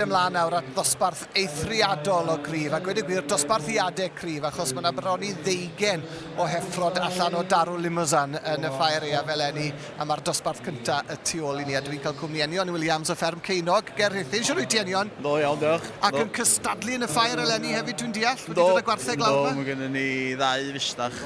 Ymlaen nawr at ddosbarth eithriadol o gryf, a gweud y gwir, dosbarthiadau cryf, achos mae yna bron i ddeugen o heffrod allan o darw Limousin yn y ffair aeaf eleni, a mae'r dosbarth cynta y tu ôl i ni, a dwi'n cael cwmni Enion Williams o Fferm Ceinog ger Rhuthun. Shwt wyt ti, Enion? Do, iawn, diolch. Ac yn cystadlu yn y ffair eleni hefyd, dwi'n deall? Wedi dod â gwartheg lawr 'ma? Do, mae gennym ni ddau fustach,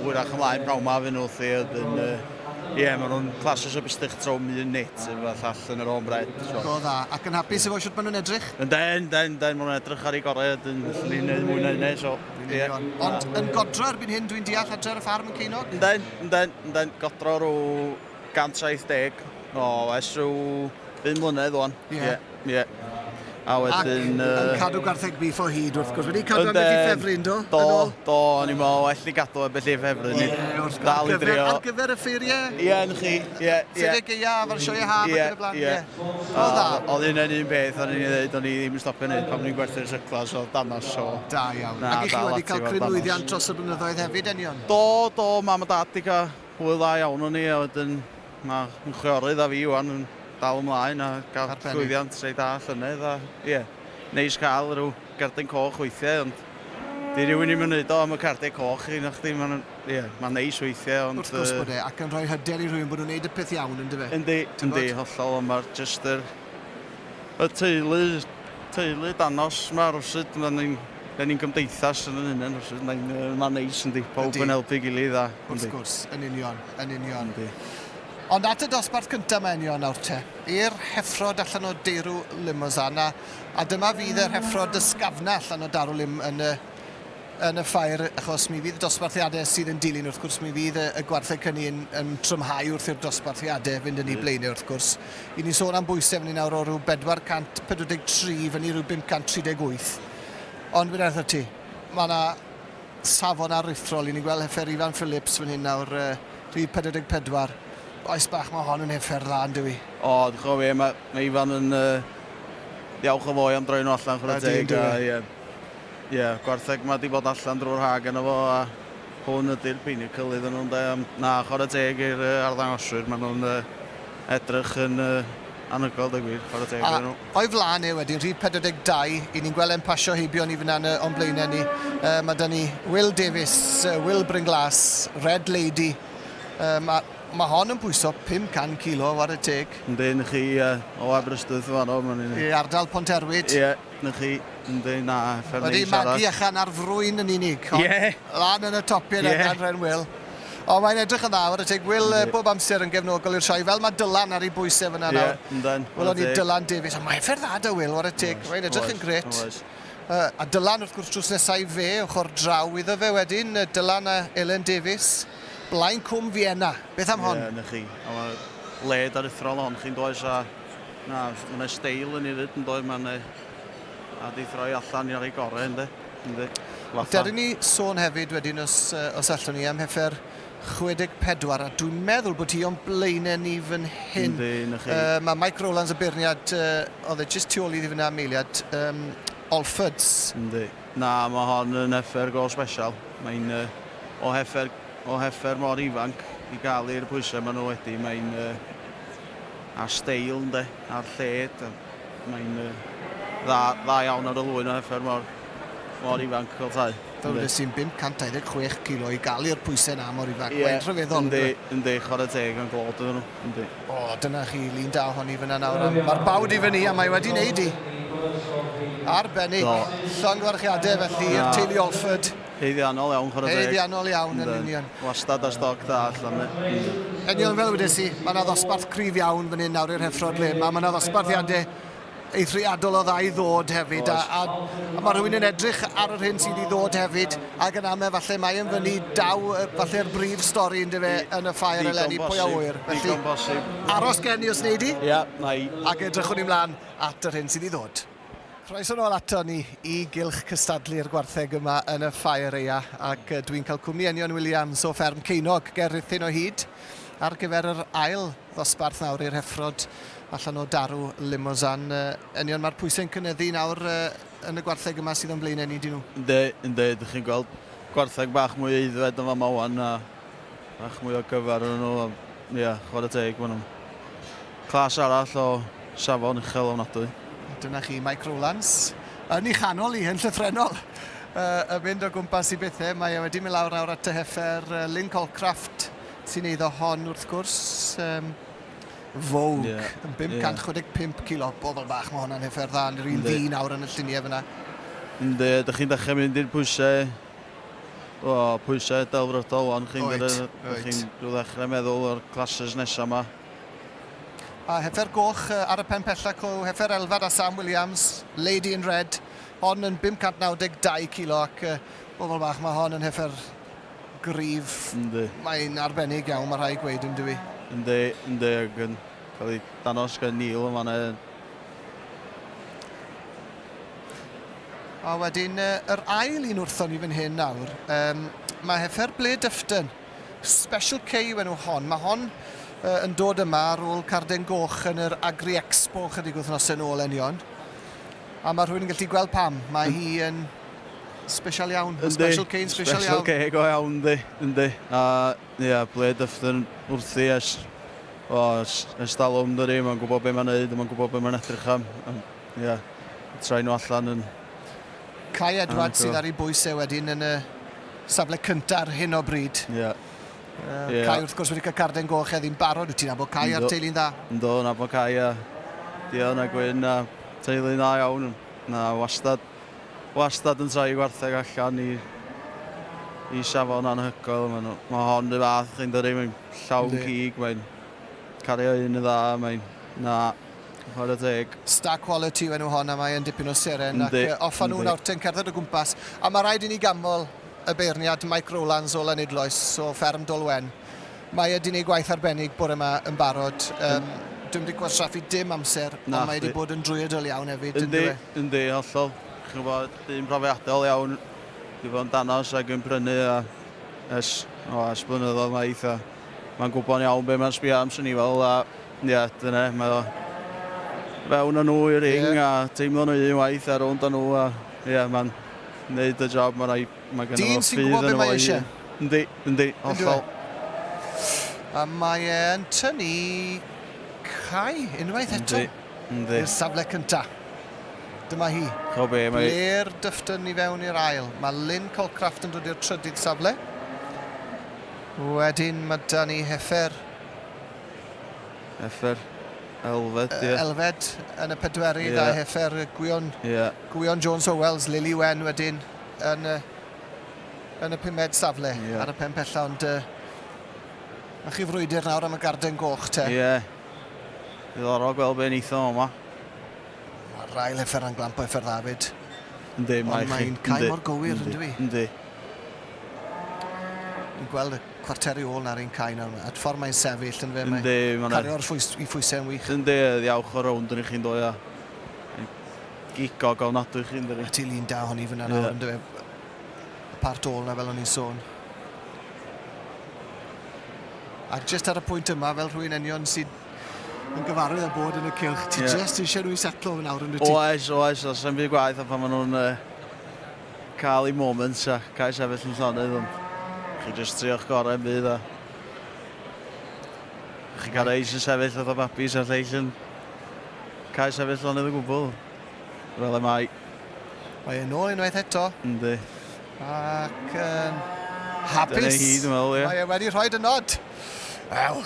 hwyrach ymlaen pnawn 'ma fy nhw wrthi, wedyn Ie, yeah, maen nhw'n classes o bustych trwm, un knit, efo llall yn yr ombre. So. Go dda. Ac yn hapus efo sut maen nhw'n edrych? Ynden, ynden, ynden, maen nhw'n edrych ar ei gorau, ydyn, allan ni'n neud mwy na hynny, so... Ie. Yeah. Ond yn godro erbyn hyn, dwi'n deall, adre ar y ffarm yn Ceinog? Ynden, ynden, ynden, godro rhyw 170, o, ers rhyw 5 mlynedd wan. Ie. Yeah. Ie. A wedyn... Ac yn cadw gwartheg bîff o hyd, wrth gwrs. Wedi cadw ambell i ffefryn, do? Do, do, o'n i'n meddwl, well i gadw ambell i ffefryn. Ie, wrth gwrs. Dal i drio. Ar gyfer y ffeiriau? Ie, yn chi. Ie, ie. Ffeiriau gaeaf a'r sioeau haf ac yn y blaen. Ie, ie. O, dda. Oedd un yn un peth, o'n i'n dweud, o'n i ddim yn stopio wneud pan o'n i'n gwerthu'r syclas o danos, so... Da iawn. Ac i chi wedi cael cryn lwyddiant dros y blynyddoedd hefyd, Enion? Do, do, mam a dad 'di cael hwyl dda iawn o'n i, a wedyn mae yn chwiorydd a fi wan yn dal ymlaen a gael llwyddiant reit da llynedd a ie, yeah, neis cael rhyw gerdyn coch weithiau ond di rhywun ddim yn neud o am y cardiau coch i na chdi, mae'n ie, mae'n neis weithiau ond... Wrth gwrs bod e, ac yn rhoi hyder i rhywun bod nhw'n neud y peth iawn yn dyfe? Yndi, yndi, hollol, ond mae'r just yr, y teulu, teulu danos ma rywsut, mae'n ni'n Da ni'n gymdeithas yn yn hunain rywsut, mae'n ma neis yndi, pawb yn helpu gilydd a... Wrth gwrs, yn union, yn union. Yndi. Ond at y dosbarth cyntaf mae Enion nawr te. I'r heffrod allan o deirw Limousin, a, a dyma fydd yr heffrod ysgafna allan o darw lim yn y, yn y ffair, achos mi fydd y dosbarthiadau sydd yn dilyn, wrth gwrs, mi fydd y, y gwartheg hynny yn, yn trymhau wrth i'r dosbarthiadau fynd yn eu blaenau, wrth gwrs. I ni'n sôn am bwysau fyny nawr o rhyw 443 fyny rhyw 538. Ond fe wnaeth ti, mae yna safon aruthrol. I ni'n gweld heffer Ifan Phillips fan hyn nawr, rhif 44. Oes bach, mae hon yn heffer dda, yn dywi? O, dwi'n cofio, mae, mae Ifan yn uh, diawch o foi am droi nhw allan, chwarae teg. Ie, ie, gwartheg mae di bod allan drwy'r hag yno fo, a hwn ydy'r pinnacle iddyn nhw'n de. Na, chwarae teg i'r uh, arddangoswyr, maen nhw'n uh, edrych yn uh, anhygoel, dweud gwir, chwarae teg iddyn nhw. O'i flaen e wedyn, rhif 42, i ni'n gweld e'n pasio heibio ni fyna yn y, o'n blaenau ni. Uh, mae da ni Will Davies, uh, Will Brynglas, Red Lady. Uh, mae, mae hon yn pwyso 500 kilo, war y teg. Yndi, na chi, uh, o Aberystwyth yn fanno. I ardal Ponterwyd. Ie, yeah, na chi, yndi, na, fferm Wedi magu allan ar frwyn yn unig. Ie. Yeah. Lan yn y topiau yeah. gan Ren Will. O, mae'n edrych yn dda, ware teg. Will uh, bob amser yn gefnogol i'r sioe, fel mae Dylan ar ei bwysau fyna nawr. Ie, yndan. Welon ni Dylan Davies. O, mae'n ffer dda da Will, ware teg. Mae'n edrych yn gret. Uh, a Dylan, wrth gwrs, drws nesau fe, ochr draw iddo fe wedyn, Dylan a Elen Davies. Blaen Cwm Vienna. Beth am hon? Ie, na chi. A mae led aruthrol hon chi'n does a... Na, mae'n steil yn ei fyd yn does, mae'n... A di throi allan i ar ei gorau, ynddo. Yndi. Fatha. Dere ni sôn hefyd wedyn os, os allwn ni am heffer 64 a dwi'n meddwl bod hi o'n blaenau ni fan hyn. Yndi, na chi. Uh, mae Mike Rowlands y beirniad, uh, oedd e jyst tu ôl iddi fyna am eiliad, um, Olfords. Yndi. Na, mae hon yn heffer go special. Mae'n uh, o heffer, o heffer mor ifanc i gael i'r pwysau maen nhw wedi. Mae'n uh, a steil, ynddo, a'r lled. Mae'n dda, dda iawn ar y lwyn o heffer mor, mor ifanc fel tai. Fel wedes i'n 526 kilo i gael i'r pwysau na mor ifanc. Ie, Mae'n rhyfeddol. Yndi, yndi, chwarae teg yn glod iddyn nhw, yndi. O, dyna chi, lun da ohoni fyna nawr. Mae'r bawd i fyny a mae wedi wneud i. Arbennig. Do. Llongyfarchiadau felly i'r teulu Olford. Haeddiannol iawn, chwarae teg. Haeddiannol iawn, yn union. Wastad â stoc dda allan 'ne. Union fel wedes i, mae yna ddosbarth cryf iawn fan hyn nawr i'r heffrod le yma. Mae yna ddosbarthiadau eithriadol o dda i ddod hefyd. A, a, a mae rhywun yn edrych ar yr hyn sydd i ddod hefyd, ac yn amau falle mae yn fyny daw falle'r brif stori yn dyfe yn y ffair eleni, pwy a ŵyr. Felly, Digon bosib. Aros gen i os wnei di. Ia, na i. Ac edrychwn ni mlaen at yr hyn sydd i ddod. Croeso nôl ato ni i gylch cystadlu'r gwartheg yma yn y Ffair Eia ac dwi'n cael cwmni Enion Williams o fferm Ceinog ger Rhuthun o hyd ar gyfer yr ail ddosbarth nawr i'r heffrod allan o darw Limousin. Enion, mae'r pwysau'n cynyddu nawr yn y gwartheg yma sydd o'n blaenau ni, dyn nhw? Yndi, yndi, dych chi'n gweld gwartheg bach mwy aeddfed yn fama wan a bach mwy o gyfer yn nhw. Ia, chwarae teg, maen nhw'n clas arall o safon uchel ofnadwy. Dyna chi, Mike Rowlands, yn ei chanol hi, yn llythrennol, yn mynd o gwmpas i bethau. Mae e wedi mynd lawr nawr at y heffer Lynn Colcraft, sy'n eiddo hon wrth gwrs. Um, Vogue, yeah. yn 565 yeah. kilo. Bobl bach, mae hwnna'n heffer dda, yn yr un ddi nawr yn y lluniau fyna. Yndi, ydych chi'n dechrau mynd i'r pwysau, o, pwysau delfrydol wan, chi'n ddechrau meddwl o'r classes nesaf yma. A heffer goch ar y pen pella co, heffer Elfed a Sam Williams, Lady in Red, hon yn 592 kilo ac bobl bach, mae hon yn heffer gryf. Yndi. Mae'n arbennig iawn, mae rhaid gweud yn dwi. Yndi, yndi, ac yn cael ei danos gan Neil yn fanna. A wedyn yr ail un wrthon ni fan hyn nawr, um, mae heffer Blair Dufton, Special K yw enw hon. Mae hon uh, yn dod yma ar ôl carden goch yn yr Agri Expo chydig wythnosau yn ôl enion. A mae rhywun yn gallu gweld pam. Mae hi yn special iawn. Yndi. Special K yn special iawn. Special K go iawn, yndi. Yndi. A ia, yeah, ble Dyffryn wrthi ers, o, ers, ers dalwm, dydi. Mae'n gwybod beth mae'n neud, mae'n gwybod beth mae'n edrych am. Ia, yeah, trai nhw allan yn... Kai Edwards sydd ar ei bwys e wedyn yn y safle cyntaf ar hyn o bryd. Ie. Yeah. Yeah. Kai wrth gwrs wedi cael carden goch heddi'n barod, wyt ti'n nabod Kai a'r teulu'n dda? Ynddo, nabod Kai a Dion a Gwyn a teulu'n dda iawn. Na, wastad, wastad yn troi gwartheg allan i, i safon anhygoel. Mae, nhw, mae hon y fath, chi'n dod mae'n llawn cig, mae'n cario un yn dda, mae'n, na, Chwarae teg. Star quality yw enw hon a mae yn dipyn o seren ac off â nhw nawr te'n cerdded o gwmpas. A mae rhaid i ni ganmol y beirniad Mike Rowlands o Lanidloes o fferm Dolwen. Mae e 'di wneud gwaith arbennig bore yma yn barod. Um, Dwi'm wedi gwastraffu dim amser, ond mae wedi bod yn drwyadl iawn hefyd. Yndi, yndi, hollol. Chi'n gwybod, dyn profiadol iawn. Wedi bod yn danos ac yn prynu a ers, o, ers blynyddoedd maith a mae'n gwybod iawn be mae'n sbio am, swn i fel, a Ie, dyna, mae o fewn â nhw i'r ring yeah. a teimlo nhw un waith a rownd â nhw a ie, yeah, mae'n neud y job, mae'n rhaid, mae gen Dyn sy'n gwybod beth mae eisiau. Yndi, yndi, hollol. A mae e'n tynnu Cai unwaith eto. Yndi, yndi. I'r safle cynta. Dyma hi. Cho be, mae... Blair Dyfton i fewn i'r ail. Mae Lynn Colcraft yn dod i'r trydydd safle. Wedyn mae da ni Heffer Heffer Elfed, ie. Elfed yn y pedwerydd yeah. a Heffer Gwion, yeah. Gwion Jones Howells, Lily Wen wedyn yn y, yn y pumed safle yeah. ar y pen pella, ond uh, a chi frwydr nawr am y garden goch te. Ie. Yeah. Diddorol gweld be'n eitha o yma. Mae'r ail heffer yn glamp o heffer dda fyd. Yndi, mae chi. Ond mae'n cael mor gywir, ynddi? Yndi. Ni'n gweld y cwarteri ôl na'r un cae nawr. At ffordd mae'n sefyll yn fe, mae'n cario'r ffwys, i ffwysau yn wych. Yndi, ddiawch o rownd yn i chi'n dod a gigog ofnadwy chi'n dod. A ti lun da honni fyna nawr, ynddo fe. Y part ôl na fel o'n i'n sôn. A jyst ar y pwynt yma, fel rhywun enion sydd yn gyfarwydd â bod yn y cylch, ti yeah. jyst eisiau nhw i setlo fan nawr yn ti? Oes, oes, os yn byd gwaith a pan maen nhw'n uh, cael eu moments a cael sefyll yn llonydd, ond chi jyst trio'ch gorau yn byd a chi'n cael rei sy'n sefyll fatha babis a'r lleill yn cael sefyll llonydd o gwbl. Fel y mae. Mae e'n ôl unwaith eto. Yndi. Ac yn hapus. Dyna hi, dwi'n meddwl, ie. Mae e wedi rhoi y nod. Wel,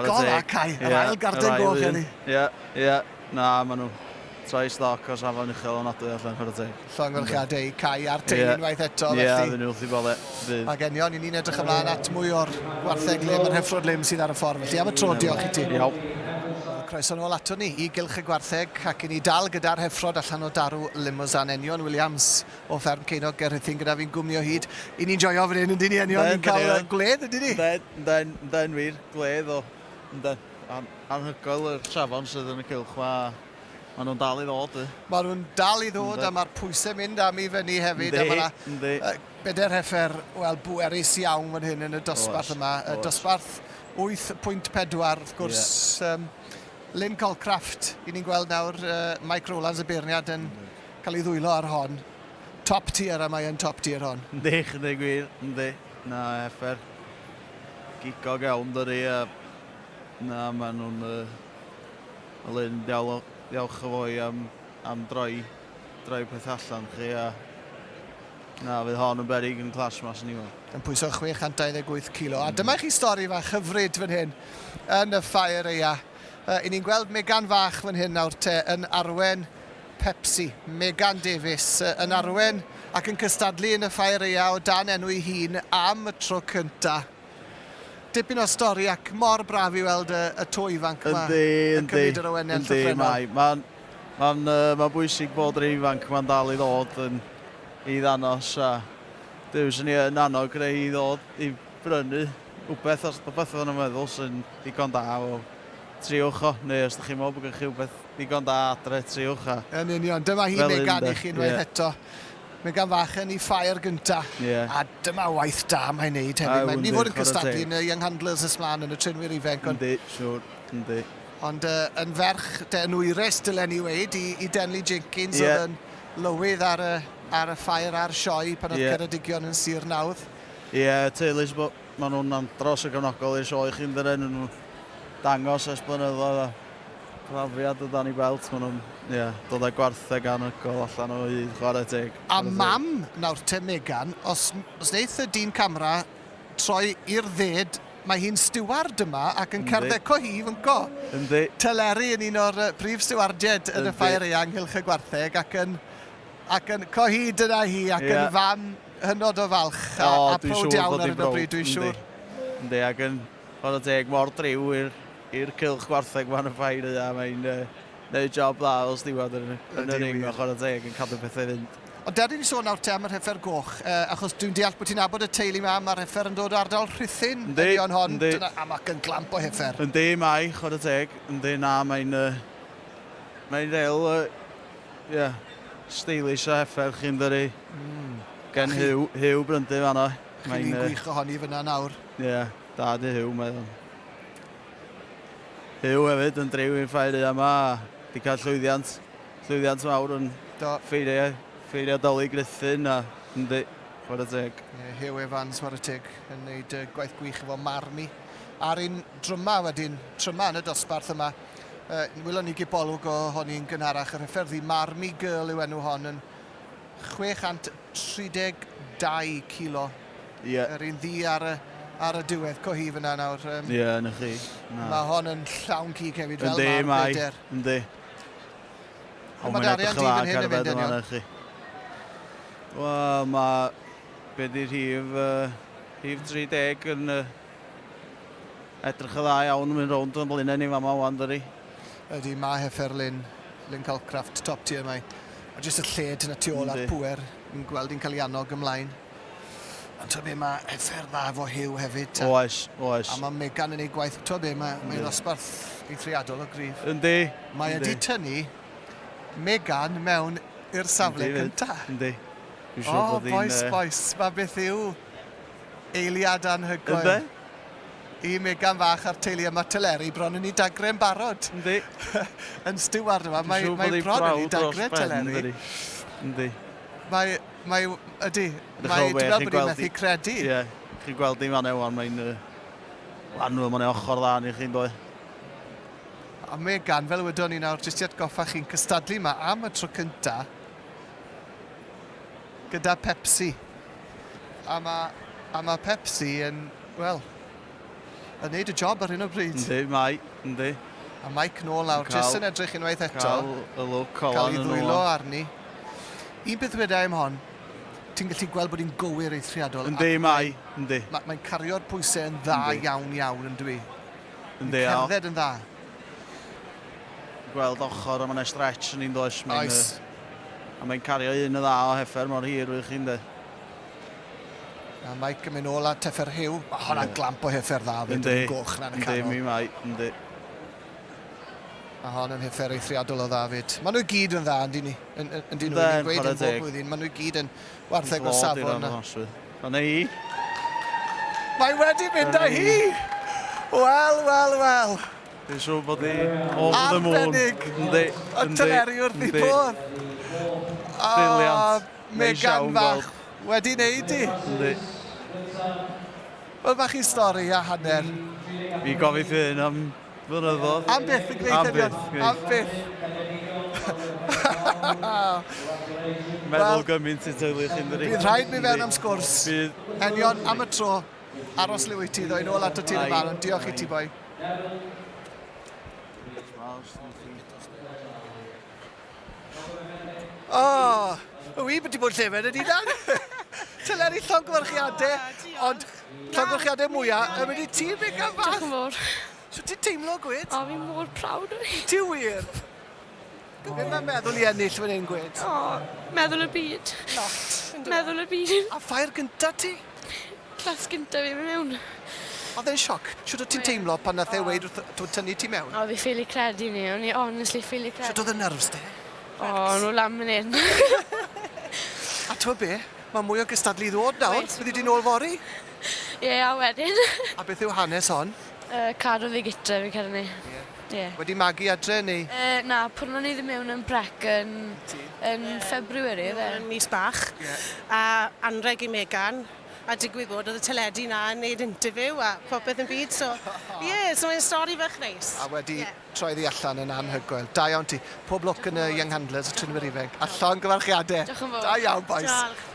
gol a Cai, yr ail garden goch heddi. Ie, ie. Na, maen nhw troi stoc o safon uchel ofnadwy allan, chwarae teg. Llongyfarchiadau i Cai a'r teulu unwaith eto. Ie, yeah, fy nhw wrth i bodde. Ac Enion, i ni'n edrych ymlaen at mwy o'r gwartheg lem a'r heffrod lem sydd ar y ffordd. Felly am y tro, diolch i ti. Iawn. Croeso nôl ato ni i Gylch y Gwartheg ac i ni dal gyda'r heffrod allan o darw Limousin. Enion Williams o fferm Ceinog ger Rhuthun gyda fi'n gwmni o hyd. I ni'n joio fan hyn, yndyn ni Enion? Ni'n cael gwledd, yndyn ni? Yndyn, yndyn, yndyn wir, gwledd o. Yndyn. Anhygoel yr safon sydd yn y cylch 'ma. Maen nhw'n dal i ddod. Maen nhw'n dal i ddod a mae'r pwysau mynd am i fyny hefyd. Yndi, a mae 'na yndi. bedair heffer, wel, bwerus iawn fan hyn yn y dosbarth Oes, yma. Y oes. dosbarth 8.4, wrth gwrs. Ie. Lynn Colcraft, i ni'n gweld nawr, Mike Rowlands y beirniad yn cael ei ddwylo ar hon. Top tier a mae yn top tier hon. Yndi, yndi gwir, yndi. Na, heffer gigog iawn dydi, a na, maen nhw'n... Uh, Lyn, diawl, diolch o foi am am droi, droi peth allan chi a na, fydd hon yn berig yn clas mas yn iwan. Yn pwyso 628 kilo. A dyma chi stori fach hyfryd fan hyn yn y ffair eia. Uh, I ni'n gweld Megan fach fan hyn nawr te yn arwen Pepsi. Megan Davies uh, yn arwen ac yn cystadlu yn y ffair eia o dan enw ei hun am y tro cynta. Dipyn o stori ac mor braf i weld y, y to ifanc yma yndi, yn yndi, cymryd yr awenau yn yndi, llythrennol. Mae. Mae'n ma uh, ma bwysig bod yr ifanc ma'n dal i ddod yn, i ddanos a Duw, swn i yn annog rei i ddod i brynu wbeth os wbeth oedden nhw'n meddwl sy'n ddigon da o triwch o, neu os ydych chi'n meddwl bod gennych chi wbeth ddigon da adre, triwch a... Yn union, dyma hi Megan i chi unwaith yeah. eto. Megan fach yn ei ffair gynta. Yeah. A dyma waith da mae'n neud hefyd. Mae'n mynd i fod yn cystadlu yn y Young Handlers ys mlaen yn y trenwyr ifanc. Yndi, siwr, yndi. Ond uh, yn ferch, de, yn wyres, dylen ni weid, i, i Denley Jenkins yeah. oedd yn lywydd ar y, ar y ffair a'r sioe pan oedd yeah. Ceredigion yn sir nawdd. Ie, yeah, teulu, maen nhw'n andros o gefnogol i'r sioe chi'n dyrun, nhw'n dangos ers blynyddoedd a profiad o dan i belt, maen nhw'n yeah, dod â gwartheg anhygoel allan o hyd, chwarae teg. A mam, nawr te Megan, os, os wneith y dyn camera troi i'r dded, mae hi'n stiward yma ac yn cerdded co hi fynco. Yndi. Teleri yn un o'r prif stiwardiaid yn y ffair eang nghylch y gwartheg ac yn, ac yn co hi dyna hi ac yeah. yn fam hynod o falch a, oh, a prowd iawn ar hyn o bryd, dwi'n siŵr. Yndi, ac yn chwarae teg mor driw i'r i'r cylch gwartheg ma'n y ffair yna, mae'n uh, neud job dda fel stiward yn, yn yr ring, mae'n chwarae teg yn cadw pethau fynd. Ond dere ni sôn nawr te am yr heffer goch, uh, achos dwi'n deall bod ti'n nabod y teulu yma, mae'r heffer yn dod o ardal Rhuthun, yndi, ydi hon, yndi. Dyna, a mae yn glamp o heffer. Yndi, mae, chwarae teg, yndi, na, mae'n uh, mae'n real, uh, yeah, stylish o heffer chi'n dyrru. Mm. Gen Huw, Huw Bryndu fanno. Chi'n un gwych ohoni fyna nawr. Ie, yeah, da di Huw, mae'n Huw hefyd yn driw i'r ffair yma, di cael llwyddiant, llwyddiant mawr yn Do. ffeiriau, ffeiriau Dolig Rhuthun a yndi, chwarae teg. Yeah, Huw Evans, chwarae teg, yn gwneud uh, gwaith gwych efo Marmi. A'r un dryma wedyn, tryma yn y dosbarth yma, uh, wylon ni gipolwg o honi'n gynharach, yr hyfforddi Marmi Girl yw enw hon yn 632 kilo. Ie. Yr un ddu ar y, ar y diwedd, co hi fyna nawr. Um, Ie, yeah, na chi. Na. Mae hon yn llawn cig hefyd, fel Yndi, mae'r mae. peder. Yndi. Ond mae Darian di fan hyn yn mynd, Enion. Chi. Wel, mae... Be di'r rhif? Uh, rhif 30 yn uh, edrych yn dda iawn yn mynd rownd yn blaenau ni fama wan, dydi? Ydy, mae heffer Lyn, Lyn Calcraft, top tier mae. A jyst y lled yna tu ôl a'r pŵer, yn gweld hi'n cael ei annog ymlaen. Ond ti'n be, mae heffer dda efo Hugh hefyd. Ta. Oes, oes. A mae Megan yn ei gwaith, ti'n be, mae, mae ddosbarth eithriadol o gryf. Yndi. Mae wedi tynnu Megan mewn i'r safle cyntaf. Yndi. Dwi'n siŵr O, bod hi'n... bois, bois, mae beth yw eiliad anhygoel. Yndi? I Megan fach a'r teulu yma Teleri bron yn ei dagre'n barod. Yndi. Yn stiward yma, mae, Dwi'n siŵr mae bod hi'n bron yn ei browd dros dagre ben, Teleri. dydi? Yndi. Mae, mae, ydy, Edrych mae, o dwi'n be, meddwl chi'n bod hi'n gweld methu hi- credu. Ie, chi'n gweld hi fan ewan, mae'n... Uh, Lanw, mae'n ochr dda ni chi'n dweud. A Megan, fel wydon ni nawr, jyst i atgoffa chi'n cystadlu yma am y tro cynta gyda Pepsi. A mae, a mae Pepsi yn, wel, yn neud y job ar hyn o bryd. Yndi, mae, yndi. A Mike nôl nawr, jyst yn edrych unwaith eto. Cael y look Cael olan ei yn ddwylo ôl. arni. Un beth ddweda i am hon, ti'n gallu gweld bod hi'n gywir eithriadol. Yndi, mae, yndi. Mae'n mae cario'r pwysau yn dda Yndi. iawn iawn, yn dwi. Yndi, a Cerdded yn dda. gweld ochr a mae'n stretch yn un does. Mae'n, Oes. yy, A mae'n cario un y dda o heffer mor hir wych chi'n de. A Mike yn mynd nôl at heffer Hugh. Mae hwnna'n glamp o heffer dda, fyd, Yndi. yn goch na'n y Yndi, canol. mi mae, yndi. Mae hon yn heffer eithriadol o dda fyd. Maen nhw i gyd yn dda, yndyn ni? Yn, yn, yndyn nhw, Yndyn, ni'n gweud chwarae yn bob teg. blwyddyn. Maen nhw i gyd yn wartheg o safon. Dyna hi. Mae wedi mynd â hi! Wel, wel, wel. Dwi'n siŵr bod hi over the moon. Arbennig. Yndi, Y yndi, Teleri wrth ei yndi. bodd. Brilliant. Neis Megan iawn fach gweld. wedi wneud i. Yndi. Wel, bach i stori a hanner. Fi gofio hyn am flynyddoedd. Am byth yn gwneud Am hynny. byth, Am byth. Meddwl gymaint i teulu chi'n dri. Bydd rhaid mi fewn am sgwrs. Bydd. Henion, am y tro, aros le wyt ti, ddoi nôl ato ti yn y fan, ond diolch i ti boi. O, oh, wy wedi bod llefen ydy dan. Teleri llongyfarchiadau, ond llongyfarchiadau mwyaf yn mynd i ti, Megan Fath. Diolch yn fawr. So ti'n teimlo, gwed? O, fi mor proud o fi. Ti wir? Be mae'n meddwl i ennill fan hyn, gwed? O, meddwl y byd. Lot. Meddwl y byd. A ffair gynta ti? Clas gynta fi mewn. Oedd e'n sioc? Shwt o't ti'n teimlo pan nath e weud wrth t'wod tynnu ti mewn? O, fi ffili credu 'ny. O'n i honestly ffili credu. Shwt oedd y nerves te? O, nhw lan fan hyn. A t'wod be? Mae mwy o gystadlu i ddod nawr. Fyddi di nôl fory? Ie, a wedyn. A beth yw hanes hon? Uh, cadw fi gytre fi'n credu ni. Ie. Yeah. Wedi magu adre neu? Uh, na, pwrnon ni ddim mewn yn Brecon yn February, efe? Yn mis bach. Yeah. A anreg i Megan a digwydd bod oedd y teledu na yn neud interview a popeth yn byd, so ie, yeah, so mae'n stori fach neis. A wedi yeah. troi ddi allan yn anhygoel. Da iawn ti. Pob lwc yn y Young Handlers, y trinwyr ifanc. A llongyfarchiadau. Diolch yn fawr. Da iawn, boys. Diolch.